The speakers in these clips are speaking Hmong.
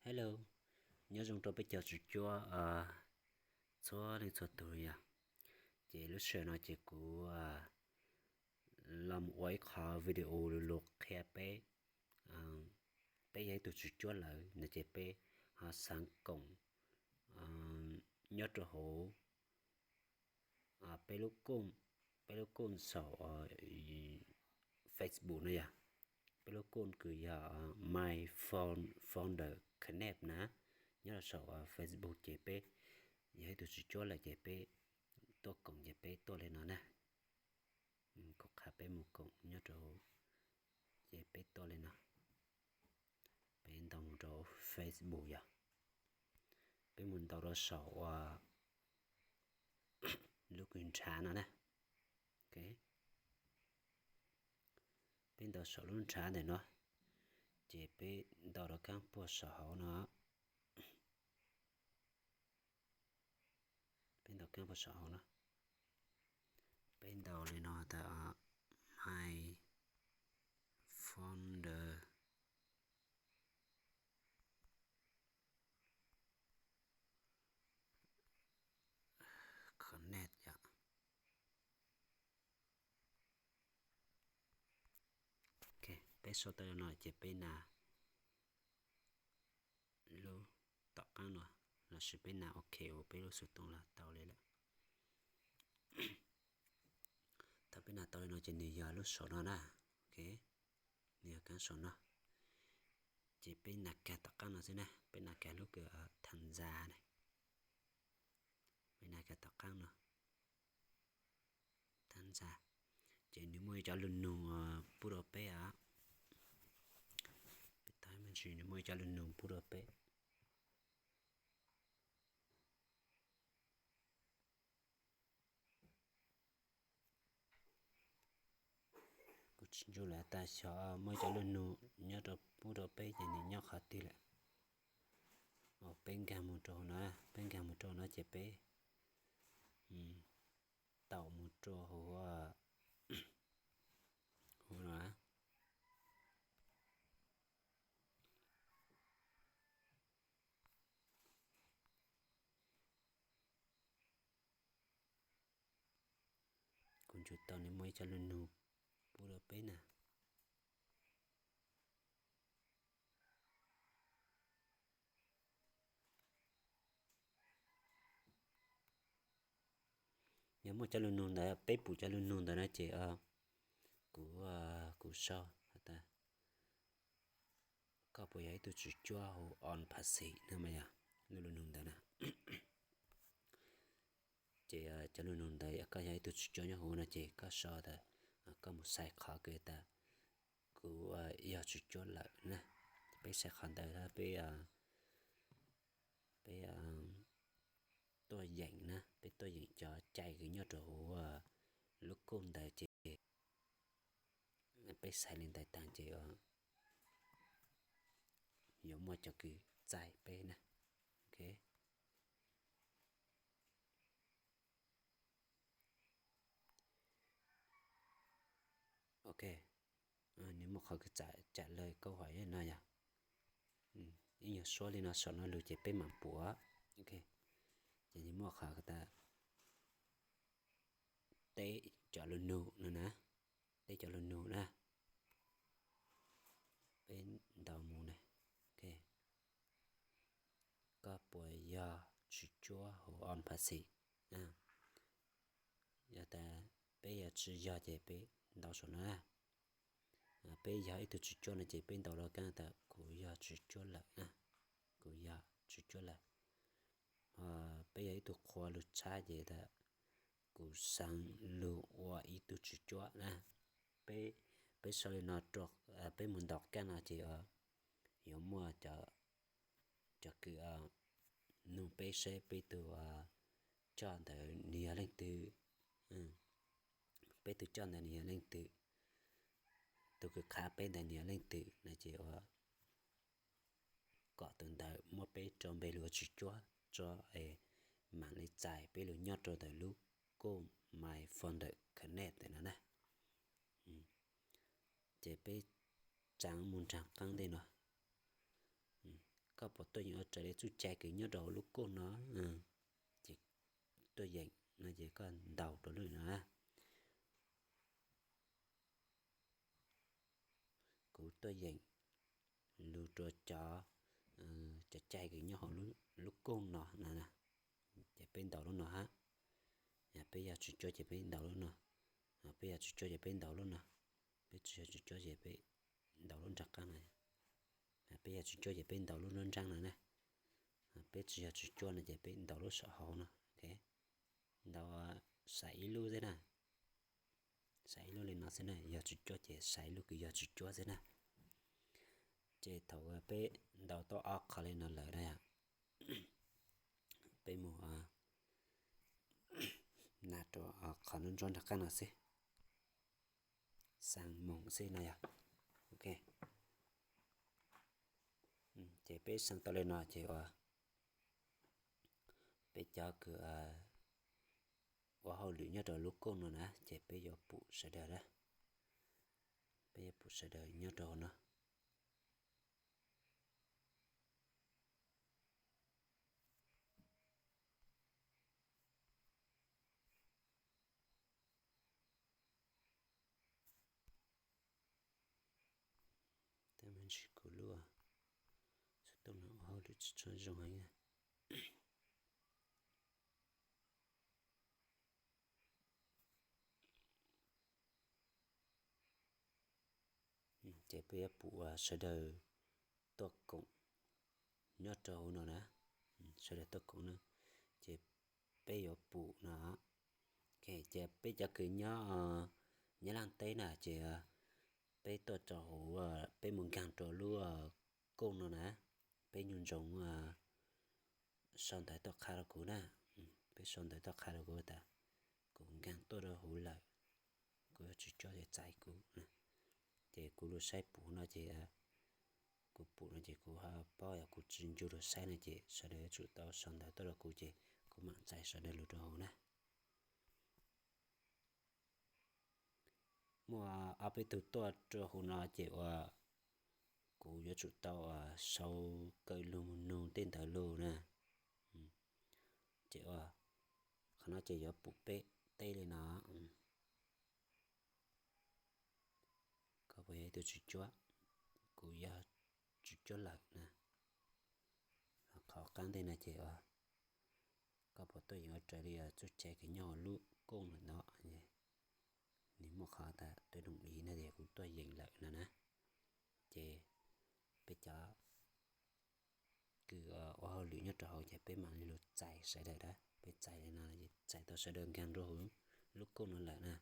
Hello, nyob zoo rau peb cov tswv cuab txhua leej txhua tus yom. Ces lub sij hawm no ces kuv los mus ua ib qho video lus lus qhia peb, peb yog ib tug tswv cuab lawm no ces peb ho xav koom nyob rau hauv peb lub kooj, peb lub kooj saum Facebook no yog, peb lub kooj kws yog My Founder Connect na, nyob rau saum Facebook ces peb yog ib tug tswv cuab lawm ces peb tuaj koom ces peb tuaj li no na. Kuv qha peb mus koom nyob rau, ces peb tuaj li no, peb ntaus mus rau Facebook yog, peb mus ntaus rau saum lub kws nrhav no na. Peb ntaus saum lub nrhav ntawm no, ces peb ntaus rau kaab puag saum hauv no. Peb ntaus kaab puag saum hauv no, peb ntaus li no tas My Founder Connect yom. Peb sau tau li no ces peb nas lub tom qaab no, lossis peb nas ok ua peb lub xov tooj los tau li lawm. Thaum peb nas tau li no ces nws yog lub saum no na. Nws yog kaab saum no, ces peb nas kag tom qaab no xwb na, peb nas kag lub kws tham ntxa na, peb nas kag tom qaab no, tham ntxa, ces nws muaj ib cov lug nug pub rau peb os. Peb tau me ntsis nws muaj ib cov lug nug pub rau peb. Kuv tsis ntsub lawm tas xyov muaj ib cov lug nug nyob rau pub rau peb ces nws nyob qhov twg lawm. Peb nkag mus rau no, peb nkag mus rau no ces peb tau mus rau hauv, hauv no. Kuv ntsub tau nws muaj ib cov lug nug pub rau peb na. Yog muaj cov lug nug ntawd, peb pum cov lug nug ntawd no ces kuv, kuv sau has tas koj puas yog ib tug tswv cuab hu on phaxi no mas yog lub lug nug ntawd na. Ces cov lug nug ntawd koj yog ib tug tswv cuab nyob huv no ces koj sau tas koj mus xaiv qhov kws tas kuv yog tswv cuab lawm na. Peb xaiv qhov ntawd, peb, peb tuaj yeem na, peb tuaj yeem cov cai kws nyob rau huv lub kooj ntawd ces peb xaiv li ntawd taag ces yuav muaj cov kws txais peb na. Ok, nws muaj qhov kws txais, txais lawv kauj huam no yog ib nyuag suab li no saum no lug ces peb mam pum. Ok, ces nws muaj qhov tas teb cov lug nug no na, teb cov lug nug na. Peb ntaus mus na. Ok, koj puas yog tswv cuab hu on phaxi? Yog tas peb yog tsi yog ces peb ntaus saum no na. Peb yog ib tug tswv cuab no ces peb ntaus rau kaab tas kuv yog tswv cuab lawm na, kuv yog tswv cuab lawm. Peb yog ib tug qhua lug tshab ces tas kuv xaav lug ua ib tug tswv cuab na. Peb, peb sau li no, peb mus ntaus kaab no ces yuav muaj cov kws nug peb seb peb tug choj ntawd nws yog leej twg, peb tug choj ntawd nws yog leej twg, tug kws qha peb ntawd nws yog leej twg no ces ua kom tus ntawd muab peb rau npe lug ua tswv cuab tso es maam li txais peb lug nyob rau ntawm lub kooj My Founder Connect ntawm no na. Ces peb tsaa mus nraag qaab ntej no, koj puas tuaj yeem ua raws li txuj cai kws nyob rau hauv lub kooj no? Ces tuaj yeem no ces koj ntaus rau lub no. Kuv tuaj yeem lug rau cov, cov cai kws nyob hauv lub kooj no na. Ces peb ntaus lub no hab. Peb yog tswv cuab ces peb ntaus lub no. Peb yog tswv cuab ces peb ntaus lub no. Peb tsis yog tswv cuab ces peb ntaus lub nraag qaab no. Peb yog tswv cuab ces peb ntaus lub nruab nraab no na. Peb tsis yog tswv cuab no ces peb ntaus lub saum hauv no. Ntaus, xaiv ib lub xwb na. Xaiv ib lub li no xwb na, yog tswv cuab ces xaiv lub kws yog tswv cuab xwb na. Ces thaum peb ntaus tau ob qho li no lawm na, peb mus nag rau qhov nruab nrab nraag qaab no xwb, xaa moos xwb no yog. Ok, ces peb xaa tau li no ces ua, peb cov kws ua hauj lwm nyob rau lub kooj no na ces peb yuav pum sawv daws na. Peb yuav pum sawv daws nyob rau hauv no. Tab sis kuv lub xov tooj no ua hauj lwm tsis tshua zoo heev. Ces peb yuav pum sawv daws tuaj koom nyob rau hauv no na. Sawv daws tuaj koom na, ces peb yuav pum no. Ces peb cov kws nyob Nyab Laj teb na ces peb tuaj rau hauv, peb mus nkaag rau lub kooj no na, peb nyuas ntsoov sau ntawv tuaj qha rau kuv na. Peb sau ntawv tuaj qha rau kuv tas kuv nkaag tuaj rau hauv lawm, kuv yuav tswv cuab ces txais kuv. Ces kuv lug saib pum no ces kuv pum no ces kuv ho paub yog kuv tsis ncu lug saib no ces sawv daws yuav tsum tau sau ntawv tuaj rau kuv ces kuv maam txais sawv daws lug rau hauv na. Muaj ob peb tug tuaj rau hauv no ces ua kuv yuav tsum tau sau kaw lug mus nug tej ntawd lug na. Ces ua qhov no ces yuav pum peb teb li no. Koj puas yog ib tug tswv cuab? Kuv yog tswv cuab lawm na. Qhov qaab ntej no ces ua koj puas tuaj yeem ua raws li txuj cai kws nyob hauv lub kooj lawm no. Nws muaj qhov tas tuaj doog i no tias kuv tuaj yeem lawm no na. Ces peb cov kws ua hauj lwm nyob rau hauv ces peb mam li lug txais sawv daws na. Peb txais li no ces txais tau sawv daws nkaag rau hauv lub kooj no lawm na.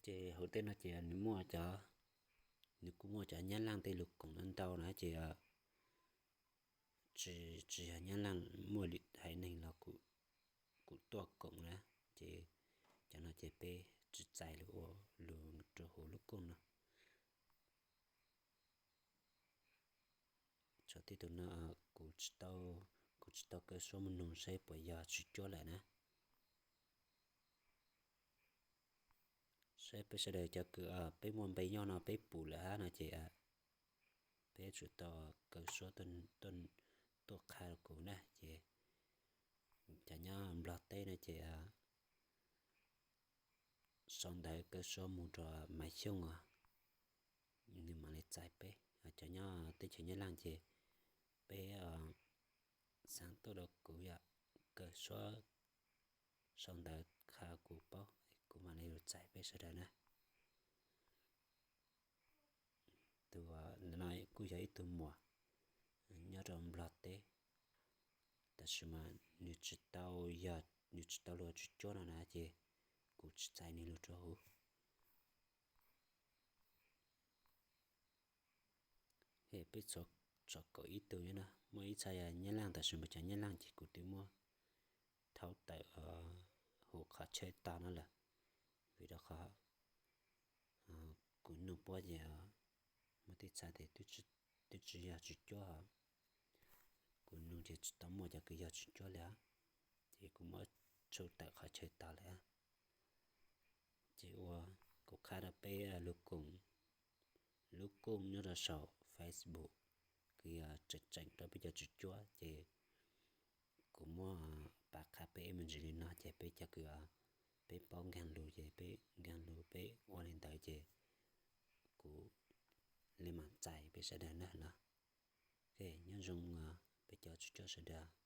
Ces hauv tej no ces nws muaj cov, nws kuj muaj cov Nyab Laj tej lug koom ntau ntau na ces tsis, tsis yog Nyab Laj, muaj lwm haiv neeg los kuj tuaj koom na. Ces cov no ces peb tsis txais lug ua lug rau hauv lub kooj no. Txog tej tug no kuv tsis tau, kuv tsis tau kaw suab mus nug saib puas yog tswv cuab lawm na. Saib peb sawv daws cov kws peb muaj npe nyob no peb pum lawm hab no ces peb tsum tau kaw suab tuaj qha rau kuv na. Ces cov nyob Nplog teb no ces sau ntawv kaw suab mus rau Maiv Xyooj os, nws mam li txais peb. Cov nyob teb chaws Nyab Laj ces peb xaa tuaj rau kuv yom, kaw suab sau ntawv qha kuv paub, kuv mam li lug txais peb sawv daws na. Tus no kuj yog ib tug muam nyob rau Nplog teb, tab sis mas nws tsis tau, yog nws tsis tau lug tswv cuab no na ces kuv tsis txais nws lug rau hauv. Peb txhom kaum ib tug no, muaj ib txha yog Nyab Laj tab sis mas cov Nyab Laj ces kuv twb muab thau tawm huv qhov chaw tag no lawm, vim rau qhov kuv nug puab ces muaj tej txha tes twb tsis yog tswv cuab, kuv nug ces tsis tau muaj cov kws yog tswv cuab li, ces kuv muab thau tawm qhov chaw tag lawm. Ces ua kuv qha rau peb lug koom lub kuj nyob rau saum Facebook, kuj yog tseem tseem rau peb cov tswv cuab ces kuv muab pab qha peb ib me ntsis li no ces peb cov kws peb paub nkag lus ces peb nkag lus peb ua li ntawd ces kuv li mam txais peb sawv daws na los. Ok, nyob zoo peb cov tswv cuab sawv daws.